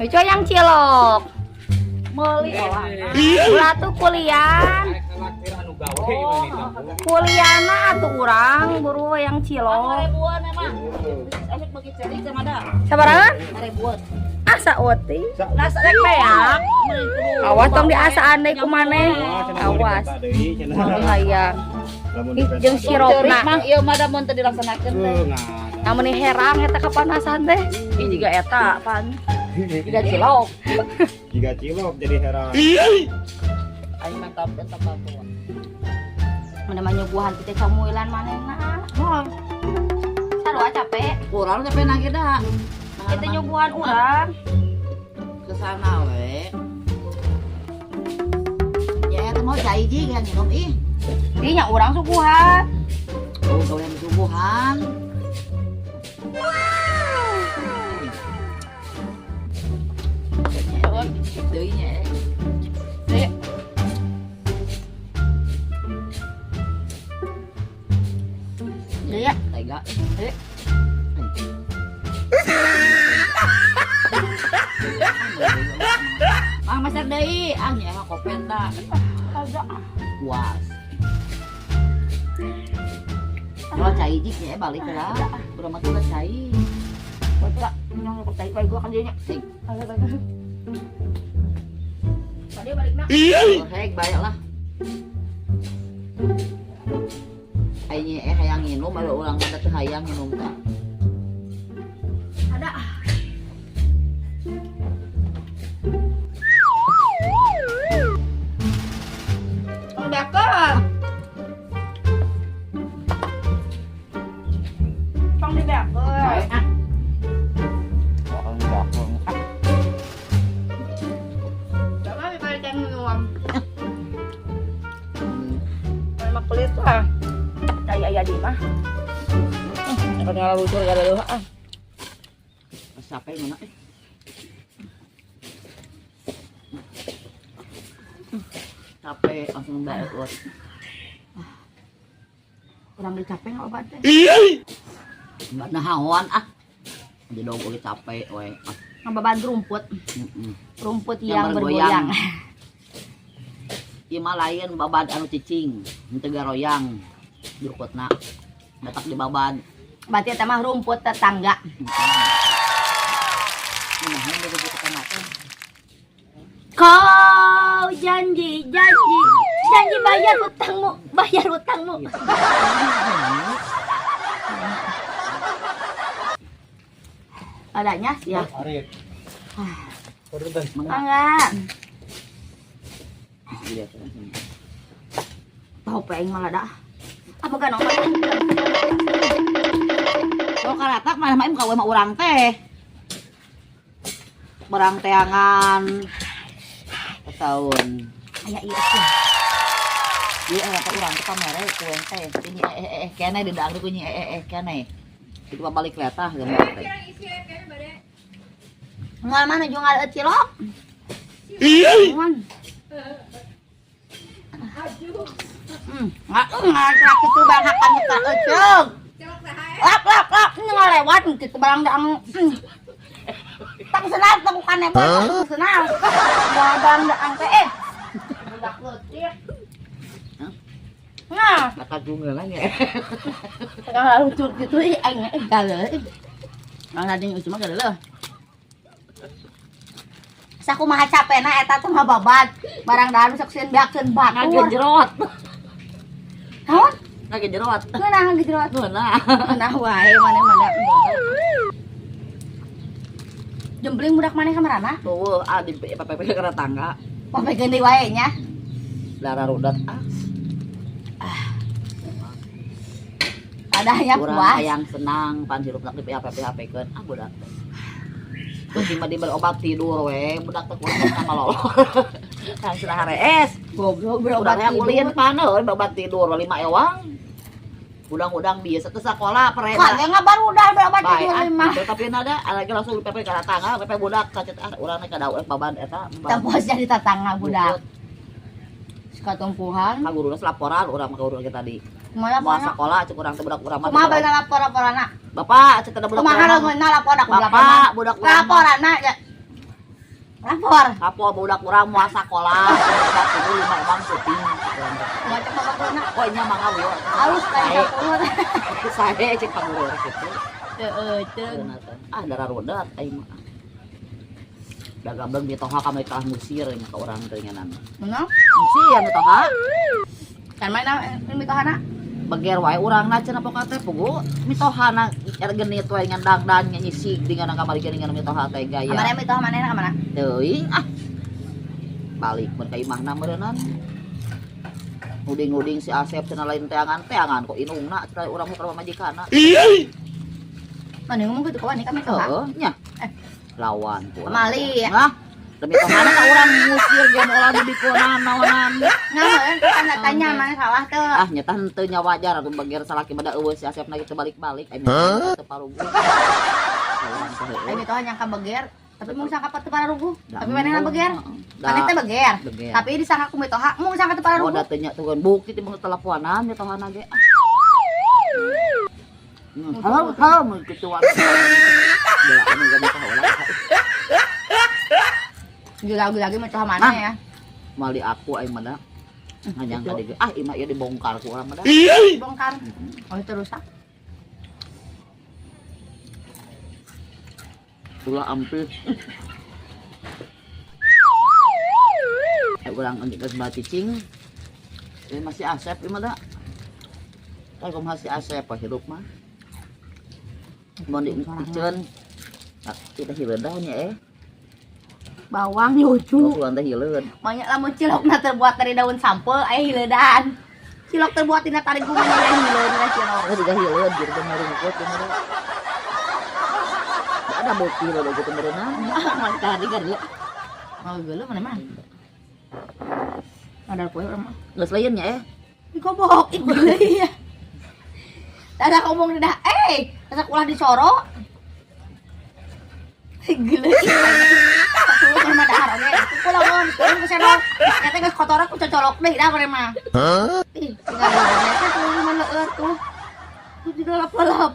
Lucu yang cilok. Meuli olah. Ulah tuh kulian. Kuliana atuh urang buru yang cilok. Ribuan emang. Asik bagi ceri sama ada. Sabaraha? Ribuan. Asa oti. Rasa Rek beak. Awas tong diasaan deui ku maneh. Awas. Hayang. Ih, jeung sirupna. Mang ieu mah da mun teu dilaksanakeun teh. Namun herang eta kapanasan teh. Ih jiga eta apaan? Jiga cilok. Jika cilok jadi heran. Aing mantap eta bantuan. Mana mah nyuguhan teh camuilan manehna. Wah, Sarua capek. kurang capek nage da. Itu nyuguhan urang. Ke sana we. Ya eta mau cai ji yang minum ih. Ih nya urang suguhan. Oh, gawe yang suguhan. Deui nya. Deui. Deui ya. Tega. Deui. Mang masak deui, ah nya mah kopen ta. Kagak. Puas. Kalau cai jik nya balik lah. Urang mah tuh cai. Baca nyong cai bae gua kan dieu nya. Sing. Kagak kagak. Tadi balikna. Hek baik lah. Aing hayang nginum, ada orang mah teu hayang nginum tah. Ada. Tong beakeun. Tong dibeakeun. Baik ah. Jangan dibalik yang minum. Memang pelit lah. Cai aya di mah. Kalau lucu gak ada ah. Sampai mana eh? Capek langsung balik buat. Kurang beli capek nggak obat teh. Nggak nahawan ah. Jadi dong oge capek we. Ah, Ngababan rumput, heeh. rumput Yang yang bergoyang. Ieu mah lain babad anu cicing, henteu garoyang. Jurukutna. Batak di babad. Berarti eta mah rumput tetangga. Nah, ini rumput tetangga teh. Kau janji, janji, janji bayar utangmu, bayar utangmu. Adanya ya. Arit. Enggak. Tahu pe aing malah dah. Apa gak nomor? Kalau karatak mah mah kawe mah urang teh. Barang teangan. Tahun. Aya ieu sih. Iya, eta urang teh pamere kueng teh. Kunyi kene di daang kunyi kene. Itu balik letah gambar teh. Moal mana jeung ada cilok? Moal. Nggak kitu bang hakan ka eceuk. Lap lap lap ngalewat kitu barang daang. Tang senal tang bukan tang senal. Moal barang daang teh. Budak leutik. Nah, Maka junggelan ya. kalau lucu gitu ih aing gawe. Nah, tadi cuma gawe. Sakumaha capena eta teh ngababat. Barang daun sok sieun beakeun batur. Ngagejerot. Naon? Ngagejerot. Ngeunah ngagejerot. Ngeunah. Ngeunah wae maneh mah da. Jembling budak maneh ka marana? Tuh, ah di PPP kana tangga. Papekeun deui wae nya. Darah rudat ah. Adanya Urang puas. hayang senang pan hirup di PHP-PHP-keun ah budak teh. Penting mah dibeli obat tidur we, budak teh kudu sama lolor. Kan sudah harees. Goblok Budak berobat yang ulin tidur. pan euy obat tidur 5 ewang. Udang-udang biasa teh sakola Kan pereda. ya ngabar udah berobat Bae tidur ah, lima. gitu, tapi nada lagi langsung PP kana tangga, PP budak kacet ah urang teh kada baban eta. Tempos jadi tetangga budak. Suka tumpuhan. Ka guruna laporan urang mah ka guru kita tadi. Kumaha Moal laporan? sakola cek urang teh budak urang mah. Kumaha beuna lapor-laporana? Bapak, cek teh budak Kumaha urang. leungeunna lapor aku Bapak, budak urang. Laporanna ya. Lapor. Lapor budak urang moal sakola. Budak kudu lima emang syuting. Mau cek bapak. Oh nya mangga we. Halus kayak 10. Sae cek pangureur kitu. Heeh, ceuk. Ah, darah rodat aing mah. Da gableng mitoha ka kalah ngusir nya ka urang teh nyanan. Menang? Ngusir mitoha. Kan mana mitohana? Beger wae urangna cenah pokokna teh pugu mitohana er genit wae ngan dangdan nyisig dengan kamari geuningan mitoha teh gaya. Kamana mitoha manehna kamana? Teuing ah. Balik mun ka imahna meureunnan. Nguding-nguding si Asep cenah lain teangan teangan kok inungna cenah urang mah ka pamajikanna. Mana ngomong gitu kawan kami mitoha. Heeh nya. Eh. Lawan ku. Pamali. Lah, demi mitohana ka urang ngusir ge moal dibikonan naonan. Nah, kan tanya mana salah tuh. Ah, nyata henteu nya wajar atuh bagian salaki bada eueuh si Asep na kitu balik-balik aya teu paruguh. Ayo mitoha nyangka beger, tapi mun sangka teu pararuguh. Tapi manehna beger. Maneh teh beger. Tapi disangka ku mitoha, mun sangka teu pararuguh. Oh, da teu nya tuh kan bukti ti teleponan mitohana ge. Halo, halo, mun kitu wae. Gila, anu ge mitoha ulah. Gila-gila ge mitoha mana ya? Mali aku aing mah da. Nganyang ka dieu. Ah, imah ieu dibongkar ku urang mah da. Bongkar. Oh, itu rusak. Ulah ampir. Urang geus bae cicing. Ini masih Asep ieu mah da. Kan kumaha si Asep pa hirup mah. Mun dipiceun. Kita hileud nya eh. Bawang nyucu. Urang teh hileud. Banyak lamun cilokna terbuat dari daun sampeu aya hileudan. Cilok terbuat tina tarigu mah aya hileud tina cilok. Oh, juga hileud gitu teh ngarungkut ieu mah. Ada bukti lo gitu meureunna. Tadi kan dia. Oh, geuleuh mana mah. Ada kue urang mah. Geus lain nya eh. Dikobok ieu ya. Tada ngomong dah, eh, tada ulah disorok. Geuleuh. Tuh mah dahar oge. Ku lamun, ku senok. Nyata geus kotor aku cocolok deui dah maneh mah. Ih, tinggal di tuh mah leueur tuh. Tuh digelap-gelap.